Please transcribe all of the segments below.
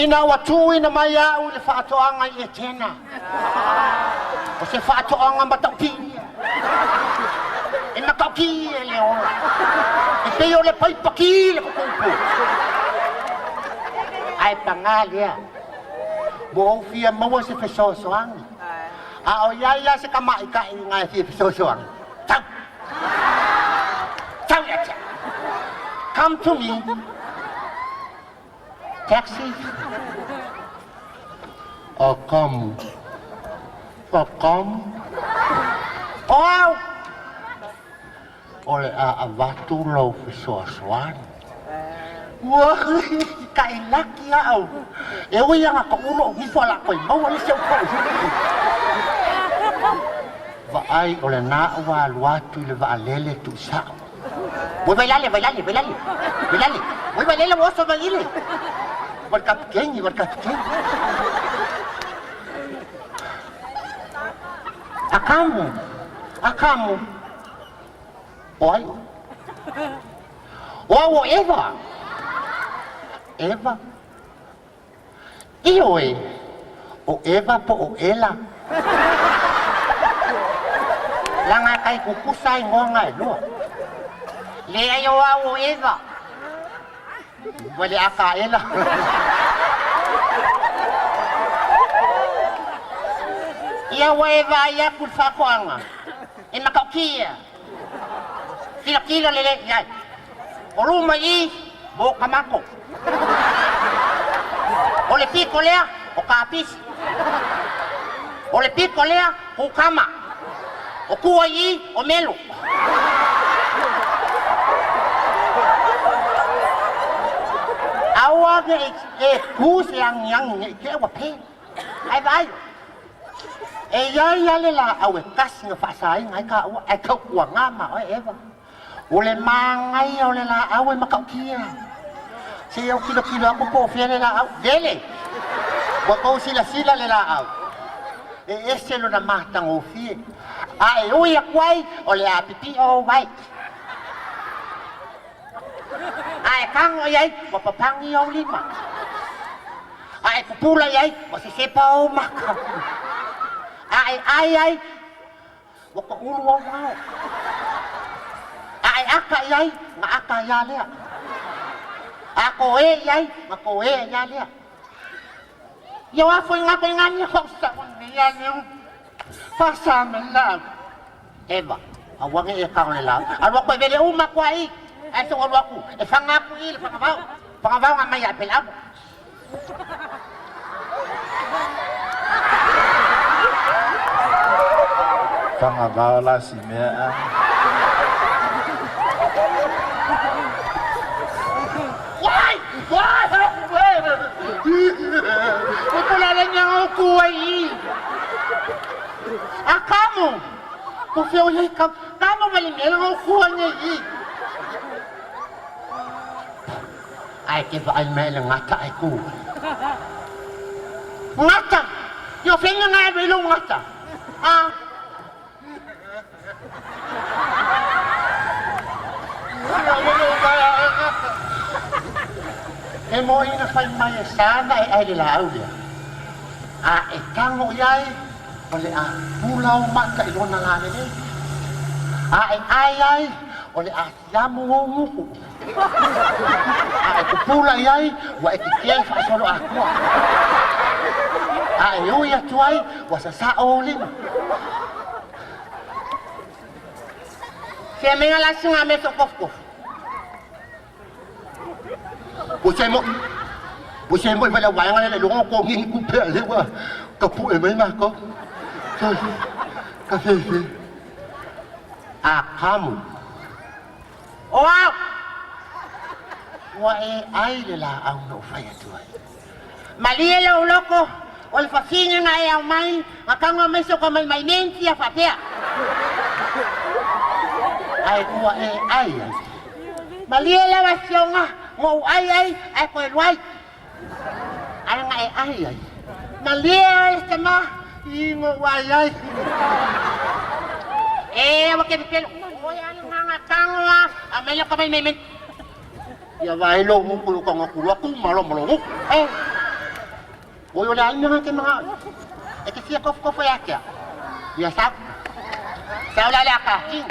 Ina ua tuuina mai au i le faatoaga i Etena, o se faatoaga matautia, e matautia le ola, e pei o le paipa ki le kukupu. Ae paga lea, ua ou fia maua se fesoasoani, a o i ai lava se tamaitai na e fia fesoasoani, tau! Tau ia te au! Come to me! Taxi. Akamu. Akamu. O au! O le a avatu lou fesoasoani. Ua tailaki au. E ui ana ka ulo o nifo ala koe maua le seu koe. Vaai o lena ua alu atu i le vaalele tuusao. Oi vailale, vailale, vailale, vailale. Oi vailele ua oso mai ile. Ua le kapikeni, ua le kapikeni. Akamu, akamu. O ai oe? O au o Eva. Eva. Ioe, o Eva po o Ela. Leaga e kai kukusa igoa nga e lua. Leai o au o Eva. Ua le aka ela. Ia ua e vaai aku i le faatoaga, e matautia. Kilakila lelei i ai. O luma i i, mo ka mako. O le piko lea, o kapisi. O le piko lea, kukama. O tua i i, o melo. Aua ne i e ku se agiagi ne i te ua pe. Ae vaai, e i ai lava le laau e tasi na faasaina ai taua, ae tautuana ma oe Eva. O le manaia o le laau e matautia. Se i ou tilotilo atu po o fea le laau. Lele! Ua tou silasila le laau. E ese lona matagofie. A e ui atu ai, o le a pipio ou vai. A e tago i ai, ua papagi ou lima. A e pupula i ai, ua sesepa ou maka. A e ai ai, Ua toʻulu ou mao. A e aka i ai, na aka ai lava lea. A toē i ai, na toē ai lava lea. Ia o a foi ngā koe ngā nia whausawa nei a leu. Whasa me lau. Eva, aua ne e kago le lau. Alu aku e vele uma aku ai. Ai so alu aku, e whanga aku i le whangavau. Whangavau ngā mai a pele amo. Fagavao la si mea a. Wai! Wai! Ua pulala nya o ku ai i. A kamu! Ko feo i ka kamu wale mea o ku ai nei i. Ae ke vaai mai le gata ae ku ai. Gata! Yo whenga nga alu i lou gata. A. E moi na whai mai e sana e ai le laau lea. A e tango i ai, o le a pula o mata i lona la lelei. A e ai ai, o le a Siamu ou muku. A e pupula i ai, ua e kikē faasolo atoa. A e ui atu ai, ua sasao ou lima. Fea mea la singa me so kofukofu. Ua se mo, ua se mo i wale waenga le longo ko ngi ku pe le ua ka pu e mai ma ko. Ka fe fe. A kamu. O au! Ua e ai le laau na ou fai atu ai. Malie lou loko, o le fafine na e aumai, na tago mai so ka maimai tia faapea. Ae ua e ai ai. Malie lau afioga, na ou ai ai, ae toe luai. Ae na e ai ai. Malie ai le tama, i na ou ai ai. E ua ke pepelo. Oi ale nganga tango a, a mai ka mai mai mai. Ia vai lo mu ku ka ngaku aku malo malo. Eh. Oi o le a le mea lena e te manao ai? E te fia tofotofo ia te au? Ia sau. Sau la o le a ta tino.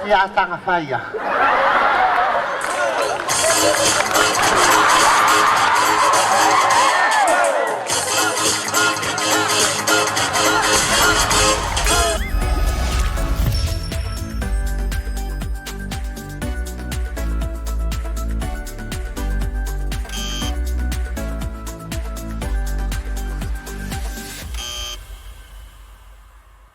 Ia saga faia.